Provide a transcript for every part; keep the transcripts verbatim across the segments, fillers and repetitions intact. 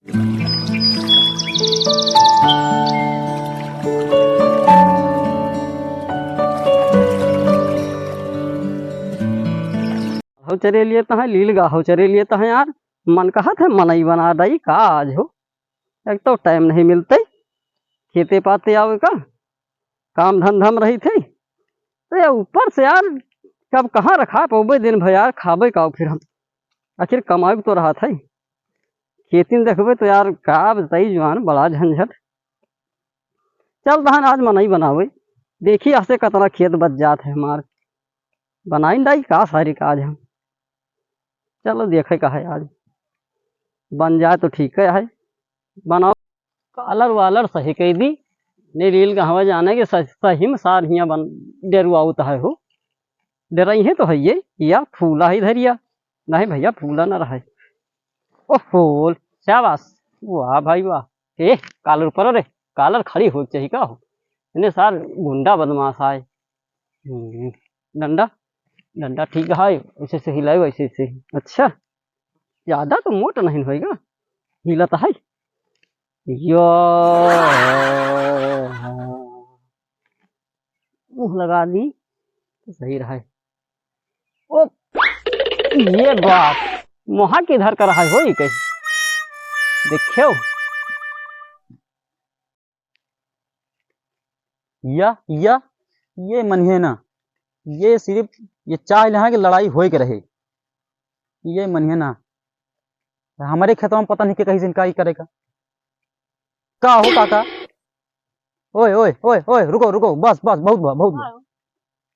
हो चरे लिए तहाँ, लील गा हो चरे लिए तहाँ यार, मन कहत है मनई बना दई का आज हो। एक तो टाइम नहीं मिलते खेते पाते आवे का, काम धंधा में रही थे। तो ये ऊपर से यार, कब कहाँ रखा पौबे दिन भर यार, खाबे का फिर हम, आखिर कमाए तो रहा था। खेती में देखबे तो यार का बताई जुआन, बड़ा झंझट। चल तहन आज मनई बनावे, देखी ऐसे कतना खेत बच जात है हमार, बनाई डाई का सारी का आज हम। चलो देखे का है आज, बन जाए तो ठीक है, है बनाओ। कालर वालर सही कह दी, नहीं रील का हवा जाने के सही, सही में सार हियाँ बन डेरुआउत है हो। डराई है तो है ये, या फूला ही धरिया। नहीं भैया, फूला ना रहे। ओहो, शाबाश, वाह भाई वाह। ए, कालर ऊपर रे, कालर खड़ी हो चाहिए का हो? इन्हें सार गुंडा बदमाश आए। हम्म, डंडा, डंडा ठीक है, ऐसे से हिलाए, वैसे से। अच्छा, ज्यादा तो मोट नहीं होएगा, हिलत है। यो, मुँह लगा दी तो सही रहे। ओ, ये बात, मोहा किधर का रहा हो, ये कहीं देखियो। या, या, ये मनिहे ना, ये सिर्फ ये चाह लेहा कि लड़ाई होए के रहे, ये मनिहे ना। हमरे खेतवा में पता नहीं के कहीं से इनका ही करेगा। का हो काका? ओए, ओए, ओए, ओए, रुको, रुको, बस, बस, बहुत बा, बहुत बा। हाँ।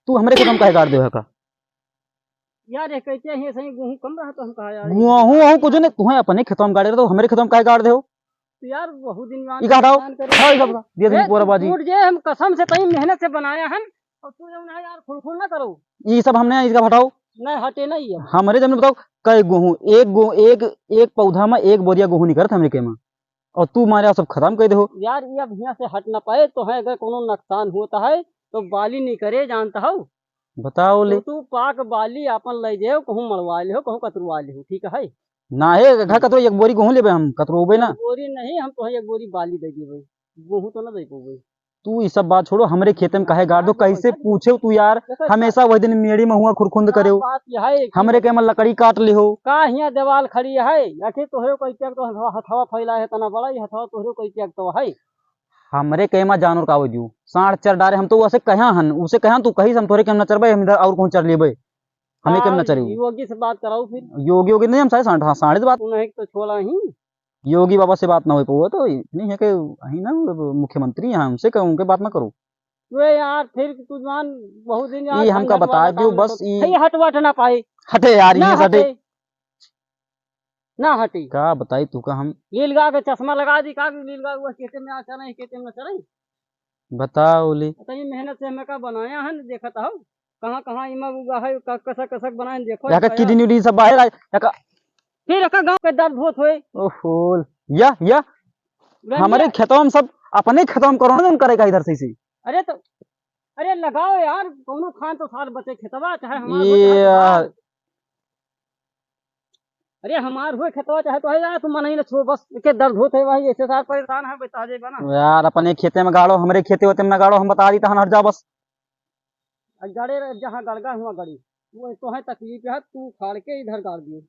तू हमरे खेतवा में काहे गाड़ देवे का? यार, ये कहते हैं, सही गेहूं कम रहा तो हम कहा यार। गेहूं, गेहूं कुछ नहीं, तुम्हें अपने खेतवा में गाड़े रहे तो हमरे खेतवा में काहे गाड़ दे हो? तो यार, बहुत दिन बाद ई का हटाओ, परेशान करे। हटाओ, ई सब हटाओ। दिया दिन ए, पूरा तू बाजी। टूट जे, हम कसम से तई मेहनत से बनाया हन, और तू जौन है यार, खुरखुर ना करो। ई सब हमने, इसका हटाओ। नहीं, हटे नहीं अब। हमरे जमीन बताओ, कई गेहूं, एक गो-, एक, एक पौधा में एक बोरिया गेहूं निकलत हमरे के में। और तू मारे सब खत्म कर दे हो। यार, ये अब हियां से हट ना पाए, तो है अगर कोनो नुकसान होता है, तो बाली नहीं करे, जानता हो। बताओ ले। तो तू पाक बाली आपन ले जाओ, कहूँ मड़वा ले हो, कहूँ कतरवा ले हो, ठीक है? ना हे, घर कतरो एक बोरी गेहूं लेबे हम, कतरो होबे ना। एक बोरी नहीं, हम तो है एक बोरी बाली दे देबे, गेहूं तो ना दे पाबे। तू ई सब बात छोड़ो, हमरे खेते में काहे गाड़ दो, हाँ, कैसे हाँ। पूछे तू यार, देखो, हमेशा वही दिन मेड़ी में हुआ खुरखुंद हाँ, करे हो। बात यह है कि हमरे के में लकड़ी काट ले हो। का हियां दीवाल खड़ी है, आखिर तोहरे कोई त्याग तो हथवा, हथवा फैला है इतना बड़ा, ये हथवा तोहरे कोई त्याग तो है। हमरे के में जानवर का हो जू, साढ़ चर डारे, हम तो उसे कहा हन, उसे कहा तू कही हम तोहरे के में न चरबे, हम इधर और कहूँ चर लेबे, हमें के में न हाँ, चरे। योगी से बात कराओ फिर। योगी, योगी नहीं, हम साढ़े साढ़, हाँ, साढ़े से बात। तू नहीं तो छोला ही। योगी बाबा से बात ना हो पावे, तो इतनी है कि अही ना, मुख्यमंत्री हैं, उनसे कहो, उनके बात ना करो। तो यार, फिर तू जवान बहुत दिन यार ये हमका बता दियो बस, ये ये हट वट ना पाए। हटे यार, ना ये हटे। हटे। ना हटे। का बताई तू का हम? लीलगा के चश्मा लगा दी का, लीलगा वो खेते में आ चले, खेते में चले। बताओ ले। तो ये मेहनत से हमें का बनाया है, देखत हो। कहाँ, कहाँ इमा उगा है, क-, कसक, कसक बनाए, देखो, यहाँ का किडनी उडनी सब बाहर आए, यहाँ का फिर एका गाँव के दर्द होत होए। ओहो, या, या। उड़न हमरे दिया। खेतवा में सब अपने खेतवा में कोरोना जौन करेगा इधर से इसे। अरे तो, अरे लगाओ यार, कौनो खान तो साल बचे खेतवा, चाहे हमार ये बचे यार। अरे हमार हुए खेतवा, चाहे तो है यार, तू मनई न छो, बस के दर्द होत है भाई, ऐसे सार परेशान है, बता दे बना। यार, अपने खेते में गाड़ो, हमरे खेते होते में ना गाड़ो, हम बता दी, तहन हट जा बस। आ गड़े रह, जहाँ गड़गा हुआ गड़ी, वो तो है तकलीफ है, तू उखाड़ के इधर गाड़ दियो,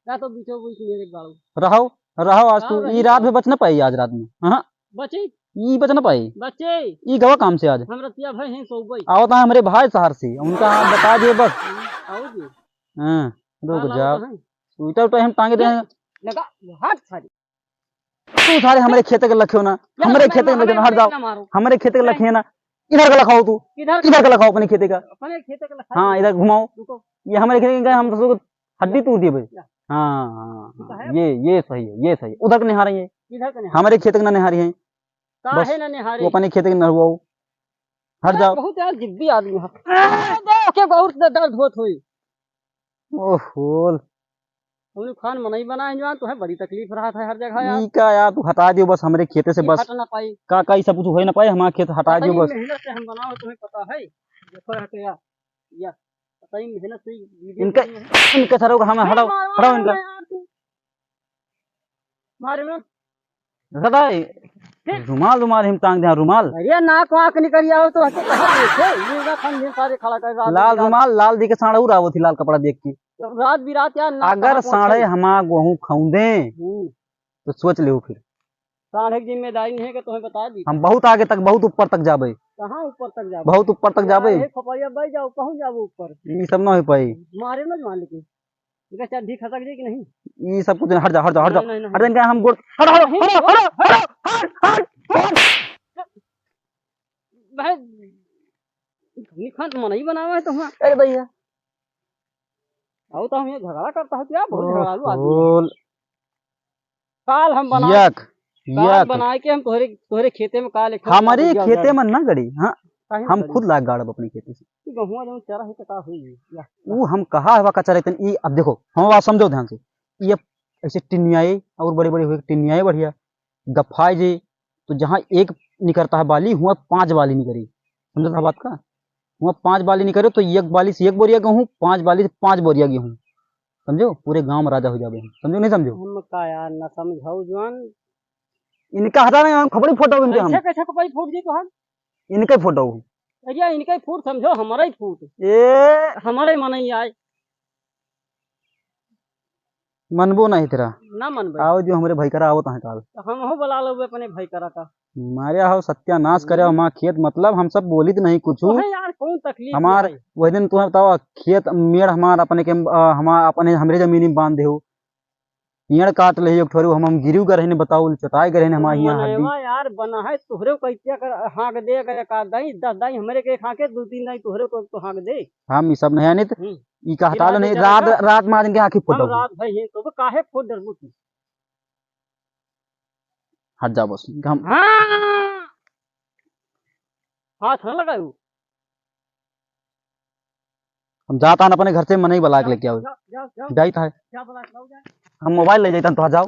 या तो बीचों बीच मेरे गाड़ो। रहो, रहो, आज तू रही ई रात में बच न पाई, आज रात में। हाँ। बची? ई बच न पाई। बचे? ई गवा काम से आज। हम रतिया भर हैं सोबई। आओ तो हमरे भाई शहर से, उनका आप बता दिए बस। आओ जी। हाँ, रुक हाँ, जाओ। लाओ तो हैं। स्वेटर उटर हम टांगे दे। लगा, हट सारी। तू सारे हमरे खेते के लखे हो ना, यार, हमरे खेते के लखे ना, हट जाओ। हमरे खेते के लखे ना, इधर का लखाओ तू, इधर का लखाओ अपने खेते का। अपने खेते का लखाओ। हाँ, इधर घुमाओ। रुको। ये हमरे खेते का, हम तो हड्डी तोड़ दिए भाई। हाँ, हाँ, हाँ, ये, ये सही है, ये सही है। उधर का निहारे हैं, इधर का निहारे। हमरे खेते का ना निहारे हैं। काहे ना निहारे? तू अपने खेते का नहवाओ, हट जाओ। बहुत यार जिद्दी आदमी है। के बहुत दर्द होत होई। ओहो। उन्हें खान मनई बनाए जवान, तो है बड़ी तकलीफ रहा था हर जगह यार। ई का यार, तू हटा दियो बस हमरे खेते से, बस। हट ना पाई। का, का ई सब कुछ हो ना पाए, हमारा खेत हटा दियो बस। मेहनत से हम बनाओ, तुम्हें पता है। देखो यहाँ पे यार, या पता ही मेहनत से वीडियो इनका, इनका सरों का हमें हटाओ, हटाओ इनका। मारे में। देखा था, ए, रुमाल, रुमाल हम टांग दे, हाँ, रुमाल। अरे नाक वाक निकल आओ तो हंसे कहाँ देखे? ये ना फन दिन सारे खड़ा कर रात लाल बिरात। रुमाल, लाल दिखे साढ़ा उड़ा वो थी लाल कपड़ा देख के। तो रात बिरात यार नाक अगर कहाँ पहुंचे? साढ़े हमा गोहूँ खौंदे, हम्म। तो सोच लेहु फिर। साढ़े की जिम्मेदारी नहीं है कि तुम्हें बता दी। हम बहुत आगे तक, बहुत ऊपर तक जाबे। कहाँ ऊपर तक जाबे? बहुत ऊपर तक जाबे। अरे खपड़िया बैठ जाओ, पहुंच जाओ ऊपर। ई सब ना हो पाई। मारे ना जवान लेकिन। इनका चार ढीक खसक जाए कि नहीं? ई सब कुछ नहीं, हट जा, हट जा, हट जा। नहीं, नहीं, नहीं। हट जा, इनका हम गोड़, हट, हट, नहीं, हट, हट, हट, हट, हट, हट। भाई, निखंड मन ही बनावा है तो हुआ। अरे भैया। आओ तो हम ये झगड़ा करता है क्या? बहुत झगड़ालू आदमी है। ओहो। काल हम बनाए, यक, काल यक। बनाए के हम तोहरे, तोहरे खेते में काल एक ठो हमारे लग जाओ खेते जाए। में ना गड़ी, हाँ, काहे हम ना खुद गड़ी? लाग गाड़ब अपने खेते से। ई गहुआ जौन चरा है तो का होई? या। ऊ हम कहा हवा का चरा तन, ई अब देखो, हम बात समझो ध्यान से। ई अब ऐसे टिनियाए और बड़े-बड़े हुए टिनियाए बढ़िया, गफाए जे, तो जहाँ एक निकरता है बाली, हुआ पाँच बाली निकरी। समझो था बात का? हुआ पाँच बाली निकरे तो एक बाली से एक बोरिया गेहूँ, पाँच बाली से पाँच बोरिया गेहूँ। समझो? पूरे गांव में राजा हो जाबे हम। समझो नहीं समझो? हम का यार ना समझाऊ जवान। इनका हटा नहीं, हम खपड़ी फोटो इनके हम। कैसे, कैसे खपड़ी फूट गई तोहार? इनके फोटो। अरे इनके फूट समझो, हमारा ही फूट। ए। हमारे मन ही आए। मनबो नहीं तेरा। ना मनबे। आओ जो हमरे भाई करा आवत हैं काल। तो हम हो बुला लो अपने भाई करा का। मारे हो सत्यानाश करे हो हम्म। हमार खेत, मतलब हम सब बोलित नहीं कुछ। तो है यार, कौन तकलीफ हमार है? वही दिन तुम्हें बताओ, खेत मेड़ हमार अपने के, अ, हमार अपने हमरे जमीनी में बांध दे हो। पेड़ काट ले एक ठोरू, हम, हम गिरिव गए रहने, बताओ, चटाई गए रहने हमार हियाँ हड्डी। मनवा यार बना है, तोहरे को कैसे कर हाँक दे, अगर एक आध दाई, दस दाई हमरे के हाँके, दो तीन दाई तोहरे को तो हाँक दे। हम ई सब नहीं आनित, हम्म। ई कहता गिरा लो दे नहीं, जरा रात, सा। रात में आज इनके आँखी हम फुटाओ। रात भर ही तो काहे फुट डरबू तू? हट जा बस, हम हाँ। हाथ ना लगाऊ। हम जाता हन अपने घर से, मनई बला के लेके आओ। जाओ, जाओ, जाओ। जाइत है। जा बला के लाओ, जा। हम मोबाइल ले जाता हन, तो जाओ।